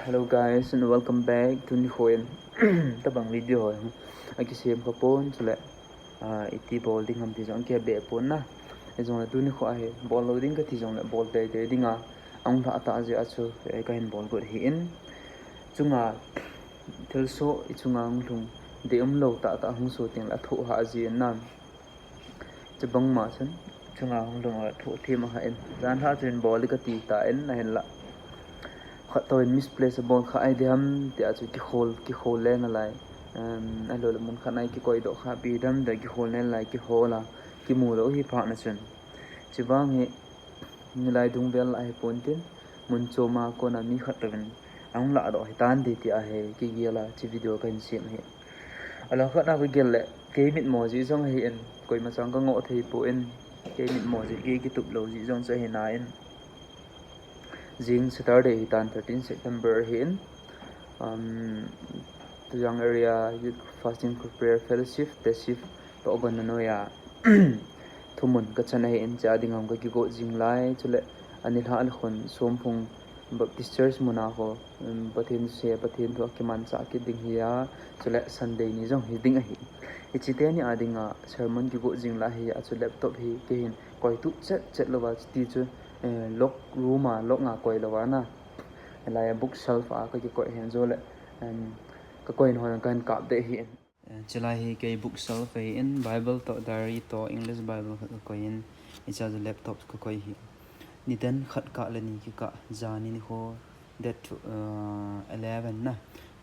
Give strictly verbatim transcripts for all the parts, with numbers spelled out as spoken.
Hello guys and welcome back. Tuni kho in tabang video ho akisem kha pon chule, ah, iti bol ding ham ti jong kibeh pon na. Hijongle tuni kho a hi bol lou ding kati jongle bol teitei dinga ahung lha tah jeh a chu, eh, kahin bol got ahin. Chunga thilsoh ichunga hung lhung ding umlou tahtah hung soh tengle athoh hah jin na. Chubang ma chun chunga hung lhung a thoh them ahah in, jan lhah chun bol ding kati tan ahinla, khat toh in misplace a bol kha ahi ding ham tia chu kikhol, kikhol le nalai. Em, ahilouleh mun khat a kikoi doh kha pi dam da kikhol le nalai, kikhol a kimu lou hi phat na chun. Chubang hi nilai dung vel ahi pon tin, mun chom a kona mi khat toh in ahung lah doh ahi tan ti tia hi kigel a hiche video kahin sem ahi. Alou khat a kagel le, kei mitmo jeh jong ahin, koima chang kangoh thei pon, kei mitmo jeh, kei kitup lou jeh jong chu ahi nan, jing Saturday ahi tan, thirteen September ahin, um, Tujang Area Youth Fasting Prayer Fellowship, Tesif, toh gon na noi a thumun kachan ahin, chea ding ham kakigot jing lai, chule ani lha le khun Somphung Baptist Church mun a ho, um, Pathen se, Pathen thu akimanchah kit ding ahi a, chule Sunday ni jong hi ding ahi. Hiche teni a dinga sermon kigot jing lai ahi a, chu laptop hi keihin koi tup chet chet louva, chuti chu, eh, lock room a, lock nga koi louva na. Hilai a bookshelf a kakikoi ahin, chule, em, kakoi in ho jong kahin kap ding ahi. Eh, chulai hi kei bookshelf ahin, Bible toh, diary toh, English Bible khat kakoi in, hichea chu laptop kakoi ahi. Nidan khat kah le ni kikah, jani nikho, date, uh, eleven na,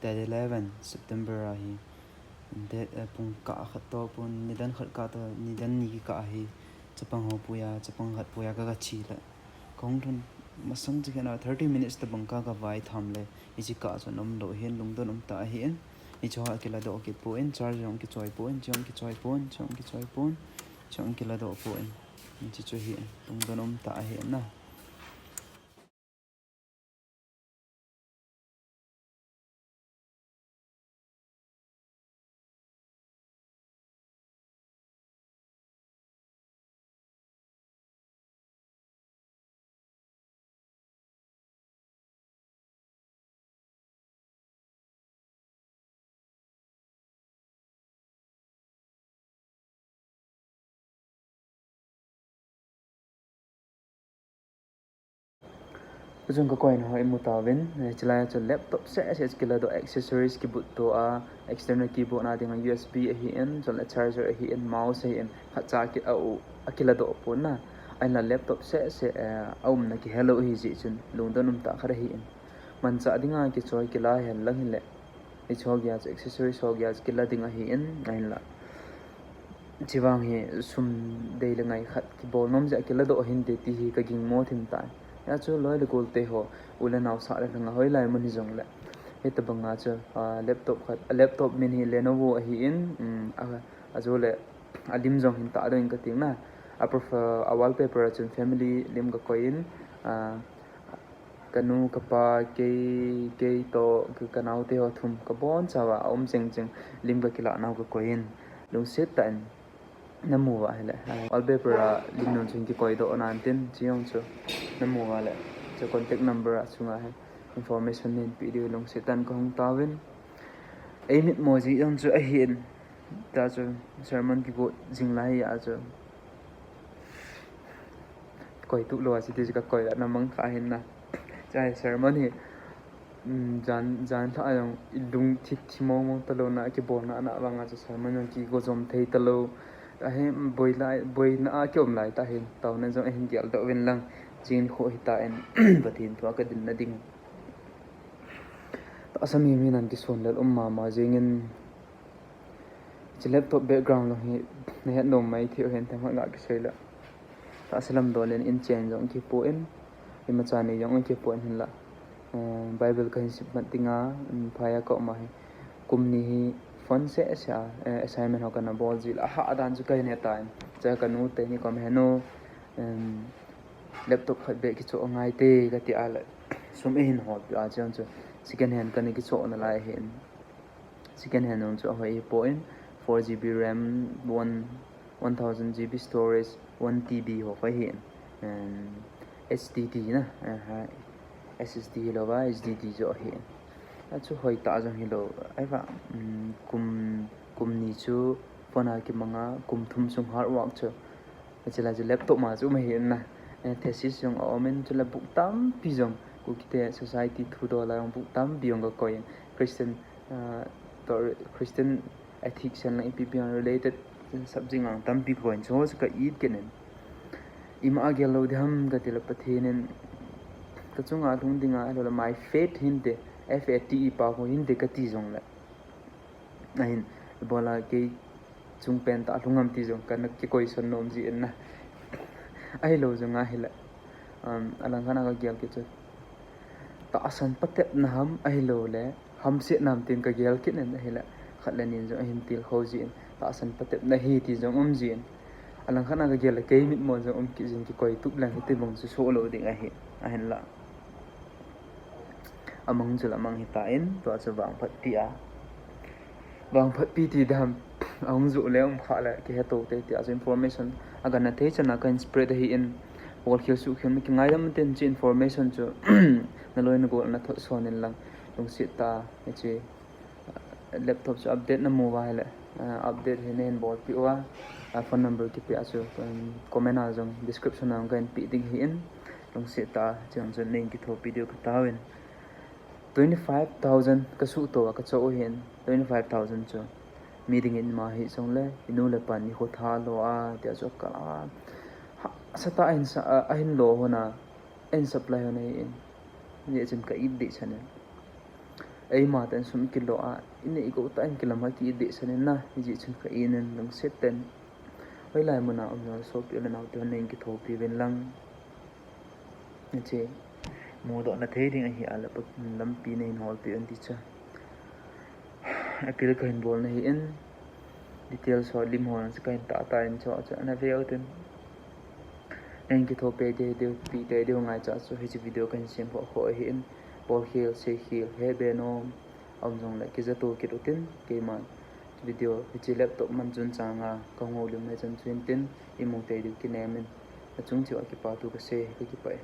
date eleven September ahi. Date, uh, pung kah khat toh pon, nidan khat kah toh nidan ni kikah ahi. Chapang ho puiya, chapang khat puiya kagache le, kahung lhun masang chu khen a thirty minutes tabang ka, kavai tham le, hiche kah chu anom lou ahin, lungdon um tah ahin. Hiche ho akiladoh kit pon, charge jong kichoi pon, chong kichoi pon, chong kichoi pon, chong kiladoh pon. Hiche chu ahin, lungdon um tah ahin na. Chun kakoi in ho imu tauvin, eh, chulai a chu laptop seh seh kiladoh, accessories kibut to a, external keyboard na dinga U S B ahin, chule charger ahin, mouse ahin, khatcha a ki, a u, akiladoh pon na. Ahinla laptop seh seh, eh, aumna kihelou ahi jeh chun lungdon um tah khat ahin. Manchah dinga kichoi kila hen lang hile, hiche ho geiya chu, accessories ho geiya chu kila ding ahin, ahinla, hiche vang hi sum dei le ngai khat kibol nom jeh a kiladoh ahinte ti hi kagingmo thim tai. Hia chu loi le gol te ho, u le nao sah le lhang a hoilai mun hijongle, hitabang a chu, ah, laptop khat, a laptop min hi Lenovo ahin, um, a, ajole alim jong hin tah ding in kati na. A prof-, a wallpaper a chun family lim kakoi in, ah, kanu, kapa, kei, kei toh, ka, kanaote ho thum kabonchauva aum cheng cheng lim kakilah nau kakoi in, lungset tah in namu uva ahile, wallpaper a lim jong chun kikoi doh nan tin, hiche jong chu namu uva le, chu contact number a chunga hi information nahin peh diu lungset tah in kahung tauvin. Eimitmo jeh jong chu ahin, ta chu sermon kigot jing lai a chu koi tup lou a, chuti chu kakoi a namang kha ahin na. Chai sermon hi, um, jan, jan lhah jong ilung thit thi mong mong talou na, kibolna na vanga chu sermon jong kigo jom thei talou. Ahi, boi lai, boina a kium lai tah hin, taona jong ahin geldoh uvin lang, jing kho hitan, Pathen thu a kadinna ding. Tahsa mi mi nan kisun lel um mama jingin, hiche laptop background jong hi nahet nom mai thei u hin themkhat ga kisei le. Tahsa lam dol in, in chen jong kipon, imacha nei jong kipon hinla, eh, Bible kahin sim mat dinga, um, phai a ka um ahi. Kum ni hi phone seh seh a, eh, assignment ho kana bol jeh le, ahah dan chu kahin he tan. Chua kanu te ni kom henu, em, laptop khat beh kichoh angai te kati a le, sum eihin hol peh a, chuin chu second hand kana kichoh nalai ahin. Second hand jong chu ahoi ahipon, four G B RAM, one, one thousand G B storage, one T B ho kha ahin, em, H D D na, eh, ha, S S D hilou va, H D D joh ahi. Achu hoitah jong hilou. Ahivang, um, kum, kum ni chu phone a kimanga, kum thum sung hard work chu. Achila chu laptop ma chu um ahi na. Eh, thesis jong aumin, chule book tampi jong. Kukite society thudol a jong book tampi jong kakoi. Christian, uh, to, Christian ethics and ipi ipi related subject ngang tampi kakoi. Chu chu ka it kit in. Ima a gel lou ding ham kati le Pathen in kachunga lhung dinga, ahilou le my fate hinte, F A T E pa ho hinte kati jongle. Ahin, ibola kei chung pen tah lhung ham ti jong kana kikoi son nom ji in na. Ahilou jong ahile. Um, alang khat a kagel kit chu. Tahsan patepna ham ahilou le, hamsetna ham tin kagel kit in ahile. Khat le ni in jong ahin tilkhou ji in. Tahsan patepna hi ti jong um ji in. Alang khat a kagel le kei mitmo jong um kit jin kikoi tup leng hiti bang chu soh lou ding ahi. Ahinla. Amang chu la mang hitan, tua chu vangphatpi a. Vangphatpi ti dam, ahung ju le um kha le, kihe to te ti a chu information, agana thei chan a ka in spread ahi in, bol khel suh khel mi kingaidam ten chu information chu, naloi nagol na thot son in lang, lungset tah, hiche, laptop chu update namu uva ahile, ah, update hi nahin bolpeh uva, ah, phone number kipe a chu, um, comment a jong description a jong kahin peh ding ahi in, lungset tah, chujong chun nahin kithopi diu kataovin. Twenty five thousand kasuh to a kachoh u ahin, twenty five thousand chu. Mi dingin ima hijongle, inu le pan nikho tha lo a, tia chu kal a. Hahsa tah a ahin sa, a, ahin lo hon a, ahin supply hon ahi in. Hijeh chun ka it deh chan in. Eima tah in sum kilo a, inei gou tah in kilam a ki it deh chan in na, hijeh chun ka it in lungset tah in. Hoilai mun a um jong le sopi u le nao te hon nahin kithopi uvin lang. Hiche, mudoh na thei ding ahi a le, lampi nahin holpeh un ti chu. Appeal kahin bol na ahi in, details ho lim ho chu kahin tah tah in chu, chu ana ve u tin. Nahin kithopi tei diu, pi tei diu ngai chu, chu hiche video kahin sem kho kho ahi in, bol khel, sei khel, hebe nom, aum jong le kija to kit u tin, keiman video hiche laptop man chun chang a, kahung houlim na chan chu hin tin, imu tei diu kinem in, achung cheh uva kipa thu kasei, kakipah e.